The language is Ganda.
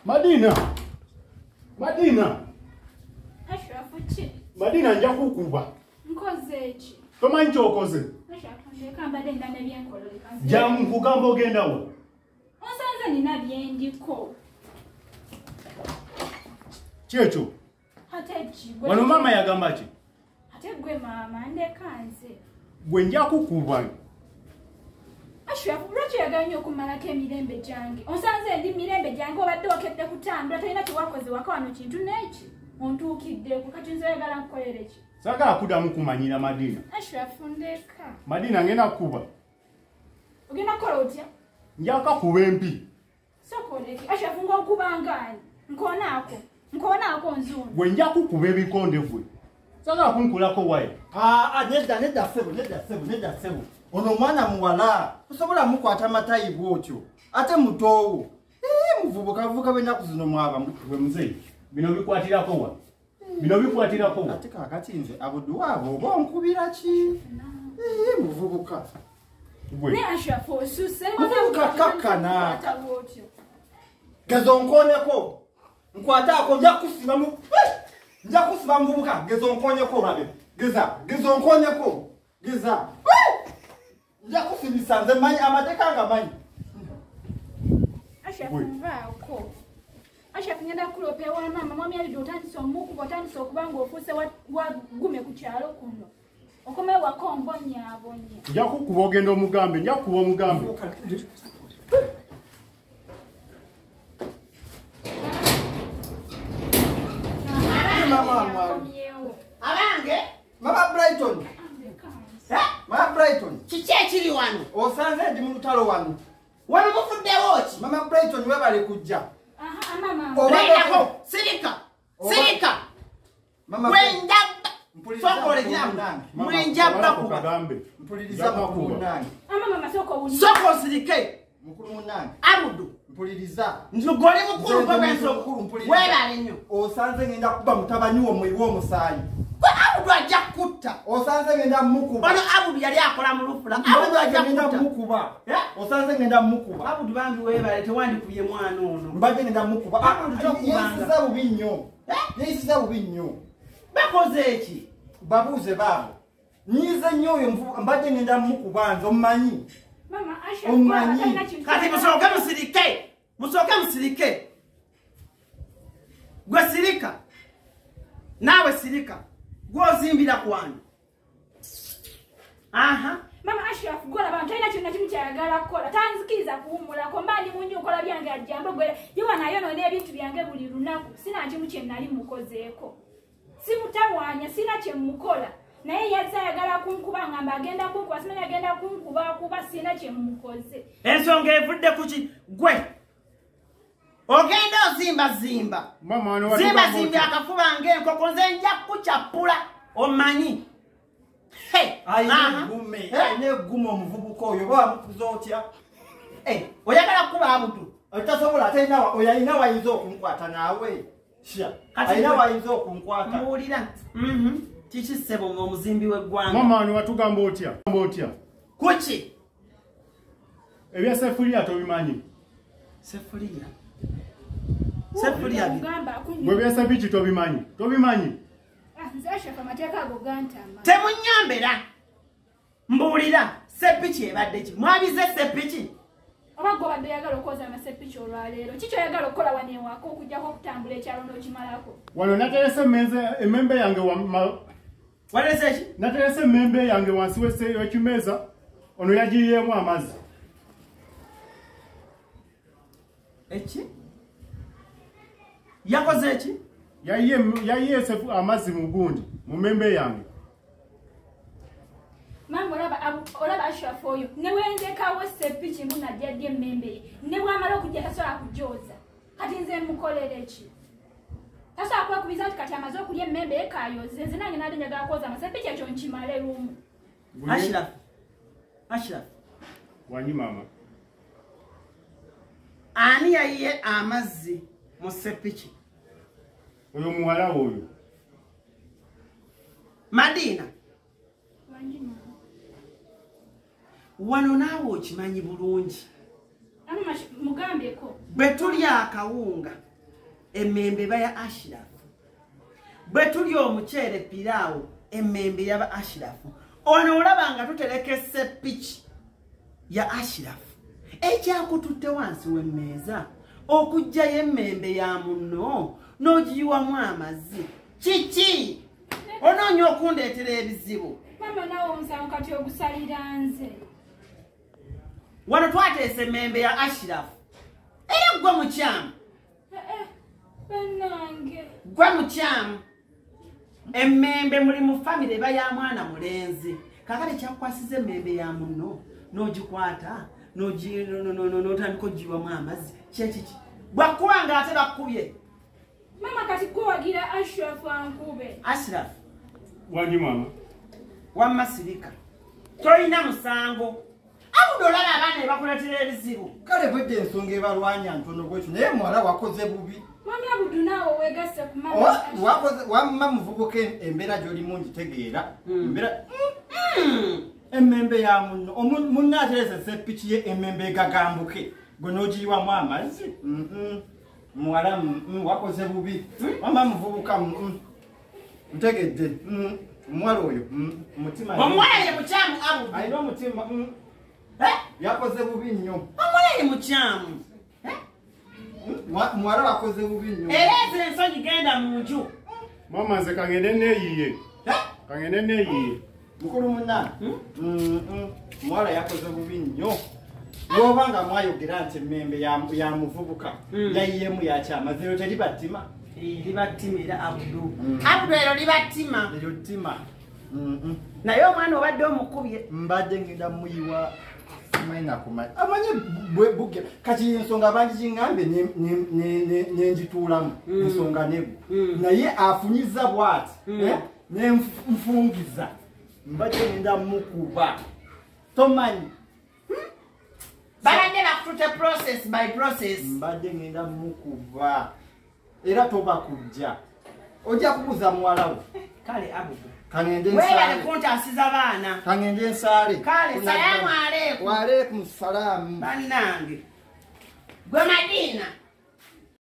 Madina. Madina. Ashrafu ki? Madina nja kukuba. Nkoze ki? Tomanyi ky'okoze. Ashrafu ndeka mbadde nina ne byenkola leka. Jangu nkugamba ogenda wa? Onsanze nina byendiko. Ki ekyo? Ate ki? Wano maama yagamba ki? Ate gwe maama ndeka nze. Gwe nja kukuba. Ashrafu lwaki oyagala nnyo okumalako emirembe gyange? Onsanze ndi mirembe gyange obadde okedde kutambula tolina kye wakoze waka wano kintu n'eki? Ontuukiddeko kati nze oyagala nkukolere ki? Saagala kuddamu kumanyira Madina. Ashrafu ndeka. Madina ngenda kukuba. Ogenda kukola otya? Nja kukuba empi. Sooka oleke. Ashrafu ng'onkubanga ani? Nkoonaako. Nkoonaako nzuuno. Gwe nja kukuba ebikonde gwe. Saagala kunkulako wayi. Nedda nedda ssebo nedda ssebo nedda ssebo. Ono omwana muwala tosobola mukwata matayi bw'otyo ate mutoowo. Muvubuka vubuka b'ennaku zino mwaba gwe muzeeyi. Bino bikwatirako wa? Bino bikwatirako wa? Ate kaakati nze Abudu waabo oba onkubira ki? Muvubuka. Gwe. Naye Ashrafu osusse. Muvubuka kakkana. Geza onkooneko. Nkwataako nja kusiba mu nja kusiba muvubuka. Geza onkooneko olabe. Geza, geza onkooneko. Geza. Nja kusibisa nze mmanyi amateeka nga manyi. Ashrafu nvaako. Ashrafu ngenda kulopa ewa maama mwami Alidi otandise omukuba otandise okuba ng'ofuuse wa gume ku kyalo kuno. Okomewo waka ombonyaabonye. Nja kukuba ogenda omugambe, nja kukuba omugambe. Abange, Mama Brighton. Mama Brighton. Kiki ekiri wano? Osanze ndi mu lutalo wano. Wano mufuddewo ki? Mama Brighton webale kujja. Mama. Lindako, sirika. Sirika. Mama Mwenjaba. Mwenjaba kuba. Mpuliriza mukulu munange. Mama sooka owulire. Sooka osirike. Mukulu munange. Abudu. Mpuliriza. Nzugole mukulu gwe mukulu mpuliriza. Weebale nnyo. Osanze ngenda kuba mutabani wo muyiwe omusaayi. Gwe Abudu ajja kutta. Osanze ngenda mukuba. Ono Abudu yali akola mu lufula. Abudu ajja kutta. Mukuba. Osanze ngenda mukuba. Abudu bambi weebale tewandikubye mwana ono. Mbadde ngenda mukuba. Abudu tokubanga. Yeeyisiza bubi nnyo. Yeeyisiza bubi nnyo. Bakoze eki? Babuuze baabo. Nyiize nnyo oyo mbadde ngenda mukuba nze omumanyi. Mama Asha kati musooke musirike. Musooke musirike. Gwe sirika. Naawe sirika. Gwe ozimbira kwani. Aha. Mama Ashraf gola abantu talina kintu na kimu kyayagala kukola. Tanzikiriza kuwummulako mba ndi mu nju nkola byange ajjambo gwe ye wanayonoona ebintu byange buli lunaku. Sina kimu kye nali mukozeeko. Simutawaanya sina kye mukola. Naye yazze ayagala kunkuba ngamba agenda kunkuba simanyi agenda kunkuba kuba sina kye mukoze. Ensonga evudde ku ki? Gwe. Ogenda ozimbazimba. Mama wano watu Zimbazimba akafuba ng'enkoko nze nja kukukyapula omanyi. Ayina eggume, ayina eggume omuvubuka oyo oba wamukuza otya? Oyagala kukuba Abudu? Tasobola ate oyo alina wayinza okunkwata naawe. Alina wayinza okunkwata. Mbuulira. Kiki ssebo ng'omuzimbi w'eggwanga? Mama wano watugamba otya? Otya? Kuki? Ebya sefuliya tobimanyi. Sefuliya? Sefuliya gwe bya sebiki tobimanyi. Tobimanyi. Nze Ashraf amateeka ago gantama. Temunnyambera. Mbuulira sepiki ebadde ki? Mwabize sepiki? Oba gwe obadde oyagala okwoza amasepiki olwaleero. Kiki oyagala okukola wano ewaka okuggyako okutambula ekyalo n'okimalako? Wano naterese emmembe yange Waterese ki? Naterese emmembe yange wansi w'ekimeeza ono yagiyiyeemu amazzi. Eki? Yakoze eki? Yayiye amazzi mu gundi mu mmembe yange. Mama olaba Ashraf oyo ne wenzekawo sepiki mbu najja ddi emmembe ye ne bw'amala okujja tasobola kugyoza. Kati nze mukolere ki? Tasobola kwekubiza nti kati amaze okulya emmembe ye kaayoze nze nange nadde njagala kwoza amasepiki ekyo nkimale lumu. Ashraf. Ashraf. Wanyi mama. Ani yayiye amazzi mu sepiki? Oyo muwala oyo. Madina. Wanyi mama. Wano naawe okimanyi bulungi. Mugambyeko. Bwe tulya akawunga Emmembe baya Ashirafu. Bwe tulya omuceere piraawo, emmembe yaba Ashirafu. Ono olaba nga tuterekese piki ya Ashirafu. Ekyakututte wansi w'emmeeza okuggyayo emmembe ya munno n'ogiyiwamu amazzi. Kiki? Onoonya okundeetera ebizibu. Mama naawe omusango kati ogusalira nze. Wano twateesa emmembe ya Ashirafu. Era ggwe mukyamu. Bannange. Gwe mukyamu. Emmembe muli mu famire eba ya mwana mulenzi. Kaakati kyakukwasiza emmembe ya munno n'ogikwata n'otandika ogiyiwamu amazzi. Kyekiki? Bwakkuba nga ate bakkubye. Mama kati gwe wagira Ashirafu ankube. Ashirafu. Wangi mama. Wamma sirika. Tolina musango. Abudu olaba abaana ne bakuleetera ebizibu. Kale bwedde ensonga ebalwanya ntono bwetyo naye muwala wakoze bubi. Mami Abudu naawe weegasse ku mama. Wakoze wamma muvubuka embeera gy'olimu ngitegeera. Embeera emmembe ya munno. Munno aterese seppiki ye emmembe egagambuke. Gwe n'ogiyiwamu amazzi. Muwala wakoze bubi. Wamma muvubuka ntegedde. Omuwala oyo omutima. Omuwala ye mukyamu Abudu. Alina omutima. Yakoze bubi nnyo. Omuwala ye mukyamu. Muwala wakoze bubi nnyo. Era ezo ensonyi genda mu nju. Mama nze kangende neeyiye. Kangende neeyiye. Mukulu munna. Muwala yakoze bubi nnyo. Bw'oba nga mwayogera nti emmembe ya muvubuka yayiyemu yakyama zero teriba ttima. Liba ttima era Abudu. Abudu ero liba ttima. Eryo ttima. Naye omwana obadde omukubye. Mbadde ngenda muyiwa simanyi kumanya. Amanye buge kati ensonga bangi gingambe nenjituulamu ensonga negu. Naye afunyiza bw'ati nenfungiza. Mbadde ngenda mukuba. Tomanyi. Babadde bakutute process by process. Mbadde ngenda mukuba. Era toba kujja. Ojja kubuza muwala wo. Kale Abudu. Kangende nsaale. Webale kuntaasiza baana. Kangende nsaale. Kale salaamu aleikum. Wa aleikum salaamu. Bannange. Gwe Madina.